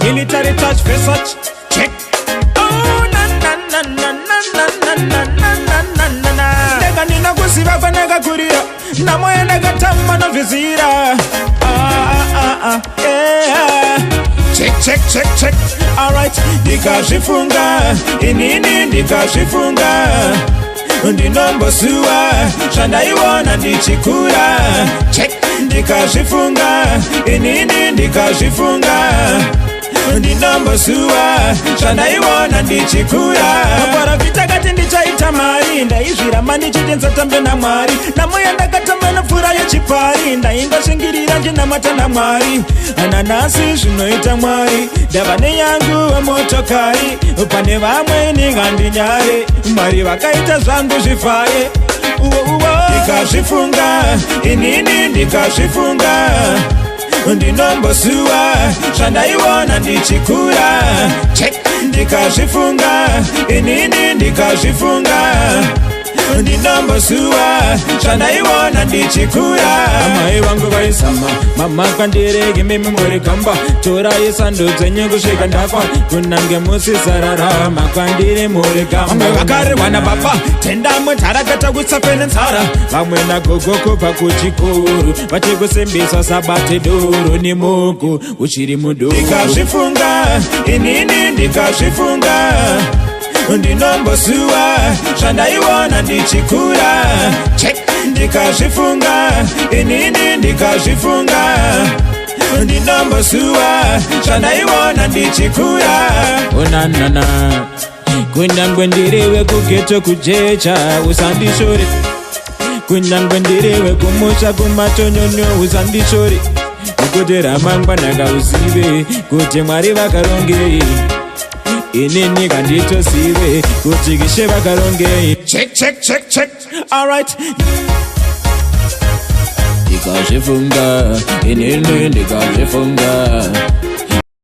Military touch, Versace, check. Oh, na na na na na na na na na na na na na. Ndega ndinakuziva kwandakakurira, nhamo yandakatamba nozvizira. Ah, ah, ah, ah, yeah. Check, check, check, check. Alright, ndikazvifunga, inini ndikazvifunga. Ndinombosuwa zvandaiona ndichikura. Check, ndikazvifunga, inini ndikazvifunga. Ndinombosuwa zvandaiona ndichikura. Maporofita kati ndichaita mari, ndaizviramba ndichiti nsatambe naMwari. Nhamo yandakatamba nopfuura yechipari, ndaingoshingirira ndinamata naMwari. Nanhasi zvinoita Mwari, ndava neyangu motokari. Pane vamwe ningandinyare, Mwari vakaita zvangu zvifaye. Uwo, uwo. Ndikazvifunga, inini ndikazvifunga, ndinombosuwa zvandaiona ndichikura. Check, ndikazvifunga, inini ndikazvifunga, ndinombosuwa zvandaiona ndichikura. Amai vangu vaisama mama kandirege mimi muri gamba, torai sando dzenyu kusvika ndafa, kunange musisararama kwandiri muri gamba. Vamwe vakarerwa nababa tendamwe tarakata kusafe nenzara, vamwe nagogo kubva kuchikoro vachikusimbisa sabate doro nemogo uchiri mudoro. Ndikazvifunga, inini ndikazvifunga, ndinombosuwa zvandaiona ndichikura. Check, ndikazvifunga, inini ndikazvifunga, ndinombosuwa zvandaiona ndichikura. Onanana, kunyangwe ndiriwe kughetto kujecha, usandishore. Kunyangwe ndiriwe kumusha kumatonyonyo, usandishore, nekuti ramangwana kauzive kuti Mwari vakarongei. Inini kanditosive kuti Ishe vakarongei. Check, check, check, check. Alright, ndikazvifunga, inini ndikazvifunga.